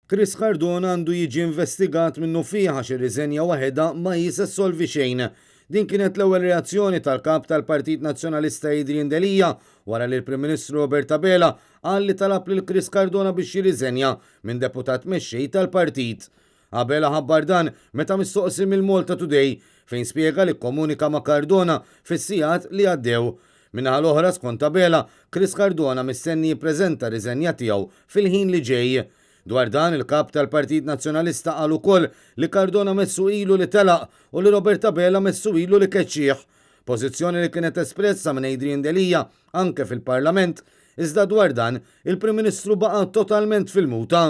Chris Cardona għandu jiġi investigat minnufih għax ir-riżenja waħedha ma hi se ssolvi xejn. Din kienet l-ewwel reazzjoni tal-Kap tal-Partit Nazzjonalista Adrian Delia wara li l-Prim Ministru Robert Abela qal li talab lil Chris Cardona biex jirriżenja minn Deputat Mexxej tal-Partit. Abela ħabbar dan meta mistoqsi mill-Malta Today fejn spjega li kkomunika ma' Cardona fis-sigħat li għaddew. Min-naħa l-oħra, skont Abela, Chris Cardona mistenni jippreżenta r-riżenja tiegħu fil-ħin li ġej. Dwar dan, il-Kap tal-Partit Nazzjonalista qal ukoll li Cardona messu ilu li telaq u li Robert Abela messu ilu li keċċieh. Pożizzjoni li kienet espressa minn Adrian Delia anke fil-Parlament, iżda dwar dan, il-Prim Ministru baqa' totalment fil-muta.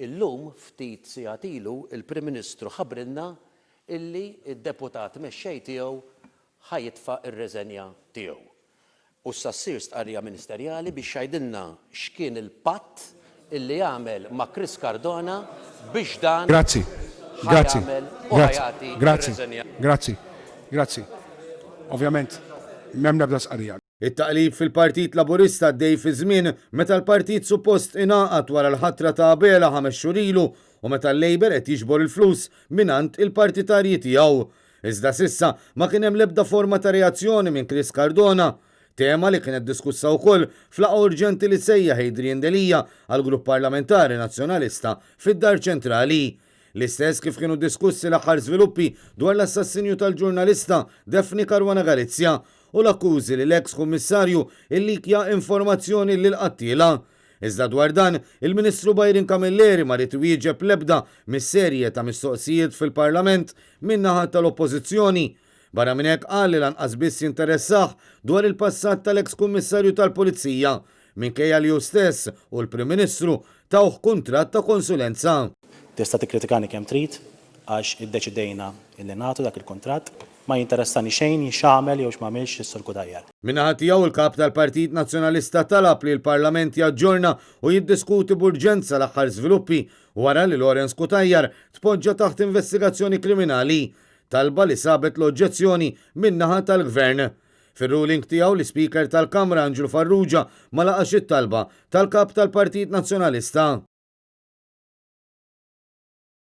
Illum, ftit sigħat ilu, il-Prim Ministru ħabbrilna illi d-Deputat Mexxej tiegħu ħa jitfa' r-reżenja tiegħu. U issa ssir stqarrija ministerjali biex jgħidilna x'kien il-patt illi għamel ma' Chris Cardona biex dan Grazzi. ħa Grazzi. jagħmel u ħa Grazzi. jagħti Grazzi. r-reżenja. Grazzi. Grazzi. Ovvjament, m'hemm l-ebda stqarrija. It-taqlib fil-Partit Laburista għaddej fi żmien meta l-partit suppost ingħaqad wara l-ħatra ta' Abela ħames xhur ilu u meta l-Labour qed jiġbor il-flus mingħand il-partitarji tiegħu. Iżda s'issa ma kien hemm l-ebda forma ta' reazzjoni minn Chris Cardona. Tema li kienet diskussa wkoll f'laqgħa urġenti li sejjaħ Adrian Delia għall-Grupp Parlamentari Nazzjonalista fid-Dar Ċentrali. L-istess kif kienu diskussi l-aħħar żviluppi dwar l-assassinju tal-ġurnalista Daphne Caruana Galizia u l-akkużi li l-eks Kummissarju illikja informazzjoni lill-qattiela. Iżda dwar dan, il-Ministru Byron Camilleri ma ried iwieġeb l-ebda mis-serje ta' mistoqsijiet fil-Parlament min-naħa tal-Oppożizzjoni. Barra minn hekk qal li lanqas biss jinteressah dwar il-passat tal-eks Kummissarju tal-Pulizija, minkejja li hu stess u l-Prim Ministru tawh kuntratt ta' konsulenza. Tista' tikkritikani kemm trid għax iddeċidejna illi nagħtu dak il-kuntratt. Ma jinteressani xejn x'għamel jew x'm'għamilx is-Sur Cutajar. Min-naħa tiegħu l-Kap tal-Partit Nazzjonalista talab li l-Parlament jaġġorna u jiddiskuti b'urġenza l-aħħar żviluppi wara li Lawrence Cutajar tpoġġa taħt investigazzjoni kriminali. Talba li sabet l-oġġezzjoni min-naħa tal-Gvern. Fir-ruling tiegħu l-Ispeaker tal-Kamra Anġlu Farrugia ma laqax it-talba tal-Kap tal-Partit Nazzjonalista.